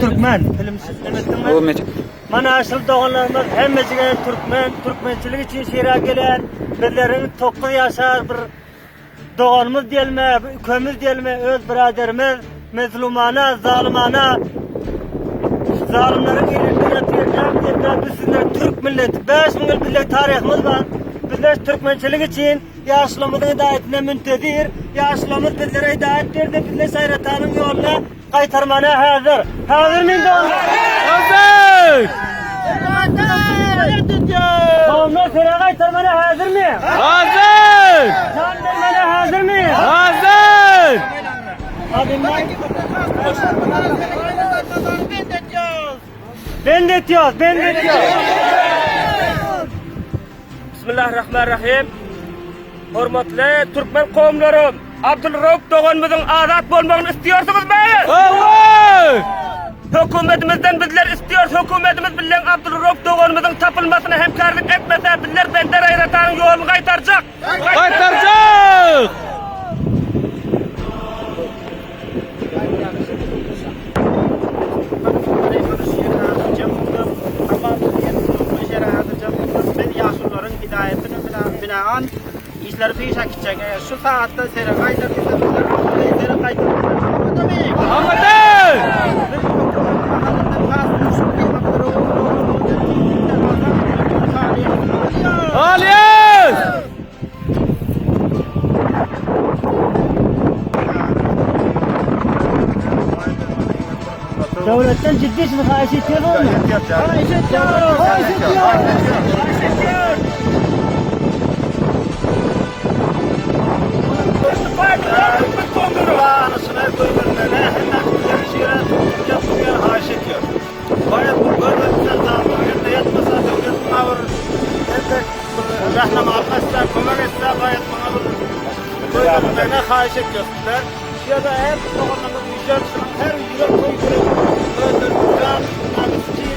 Türkmen. Mana şul doganlarymyz hemmejige türkmen, türkmençilik üçin şire gelen bizleriň 9 ýaşar bir doganymyz diýelme, ükemiz diýelme, öz biraderimiz mezlumana, zalymana zalymlaryň elinde ýatyr, näme diýende biz sizler türk milleti, 5000 ýyl bizler taryhymyz bar. Bizler türkmençilik üçin ýaşlarymyzyň hidaýetine müntezir, ýaşlarymyz bizlere hidaýet berdi, bizler Şaýratanyň ýoluna Gaýtarmana häzir. Häzir men doganlar. Hazır! Doganlar sere gaýtarmana häzirmi? Hazır! Jan bermene häzirmi? Hazır! Ben de ben de Bismillahirrahmanirrahim. Hormatly türkmen kowumlarym, Abdulrauf doganymyzyň azat bolmagyny istiyorsuňyzmy? Hawa! Hökümetimizden bizler istiyoruz, hökümetimiz bilen Abdulrauf doganymyzyň tapylmasyna hemkarlyk etmese, bizler Bender Aýratanyň ýoluny gaýtarjak. Gaýtarjak! Biz ýaşulularyň hidaýatyna binaen işleri peş äkitjek. Eger şu sagatda sere gaýtar diýse, bizler ahyrda sere gaýtar. Amady! Biz hökümet mahalynda has düşüp Alýas! Döwletden ciddi şunu haýyş etýärmi? Haýyş etýär. Haýyş etýär. Anasına goýbermeli, hemme şire ýapyp haýyş etýär. Baýat bu görmese, zamanynda ýatmasa, döwlet muňa bir entek bir rahnamalka etse, kömek etse, baýat muňa bir goýbermegine haýyş etýär. Şu ýerde her bir doganymyz üýşen, şunuň her ýürek köýdürip, özleriniň jan namysy üçin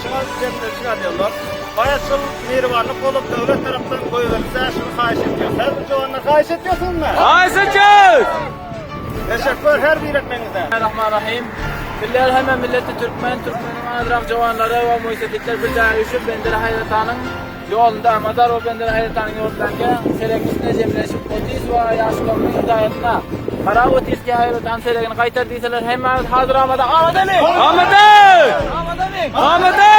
şuňa jemlenşik alýarlar. Baýat şol mihribanlyk bolup, döwlet tarapdan goýberilse, şuny haýyş etýär. Her bir jowandan haýyş etýärsiňizmi? Haýyş etýäs! Teşekkür her birekmeňize. Rahmanirrahim. Bizler hemme milleti türkmen, türkmeniň azrak jowanlary we muýsefitler bir jaýa üýşüp Benderi Haýratanyň ýolunda, Mazar we Benderi Haýratanyň ýolundaky seregiň jemleşip otyrys we ýaşulamyzyň hidaýatyna garap otyrys ki Haýratan seregini gaýtar diýseler hemmämiz hazir amada amadamy? Amady! Amadamy? Amady!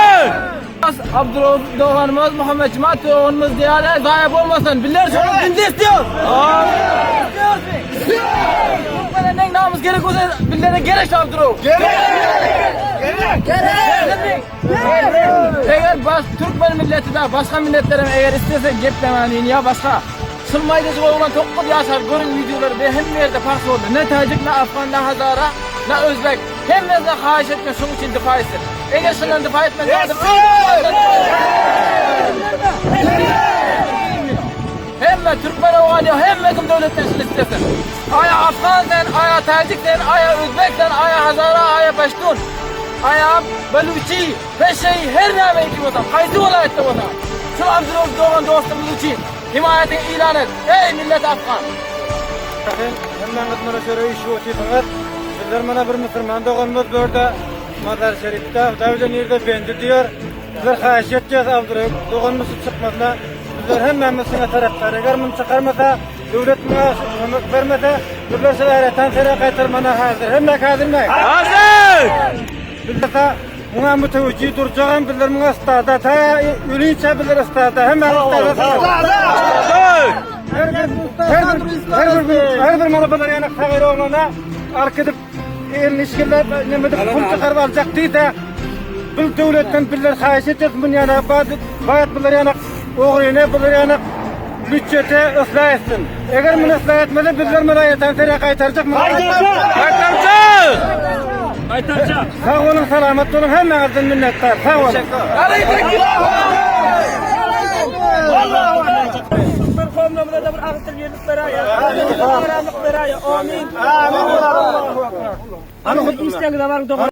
Abdurrauf doganymyz Muhammet Jumat doganymyz diýýärler zaýa bolmasyn. Bizler şony dinde istiyoruz. İstiyoruz. Türkmene neň namys gerek bolsa bizlere gerek Abdurrauf. Gerek. Gerek. Gerek. Eger baş Türkmen milleti de başga milletler hem eger istese geplemäni ya başga Şul maýdajyk oglan 9 ýaşar görün wideolary be hemme ýerde pars boldy. Ne täjik, ne afgan, ne hazara, ne özbek. Hemmesine haýyş etme şuň üçin difa etsin. Eger şundan difa etmese adam Hemme türkmen ogan ýok, hemme kim döwletden şuny istesin. Aýa afgan sen, aýa täjik sen, aýa özbek sen, aýa hazara, aýa peştun, aýa beluçi, peşeý, her näme iki bolsa, haýsy welaýatda bolsa. Şu Abdurrauf dogan dostumyz üçin himaýatyňy ilan et, eý millet afgan! Hemmäňiz mana şöyle işi otyrsyňyz. Bizler mana bir musulman doganymyz bu ýerde Mazar Şerifde, Hudaý nirde bendi diýär. Bizler haýyş etýäs Abdurrauf doganymyz çykmasyna. Bizler hemmämiz şuňa tarapdar. Eger muny çykarmasa, döwlet muňa kömek bermese, bizler şu äretan sere gaýtarmana hazir. Hemme hazirmi? Hazır! Bizler muňa mütewejji durjagam bizler muňa stada ta ölinçä bizler stada hemme stada. Hazır! Her bir her bir her bir her bir mana bular ýana hagyr oglana ark edip elini işgillep neme edip pul çykaryp aljak diýse bu döwletden bizler haýyş etjek mun ýana bayat bular ýana ogryny bular ýana lütçete yslah etsin. Eger muny yslah etmese bizler muny ýatan sere gaýtarjak. Gaýtarjak! Gaýtarjak. Sag boluň, salamat boluň, hemmäňizden minnetdar. Sag boluň. Türkmen kowumlarymyza da bir agyz dil birlik beräýe. Aramlyk beräýe. Amin. Amin. Amin. Işleriňize baryň dogan.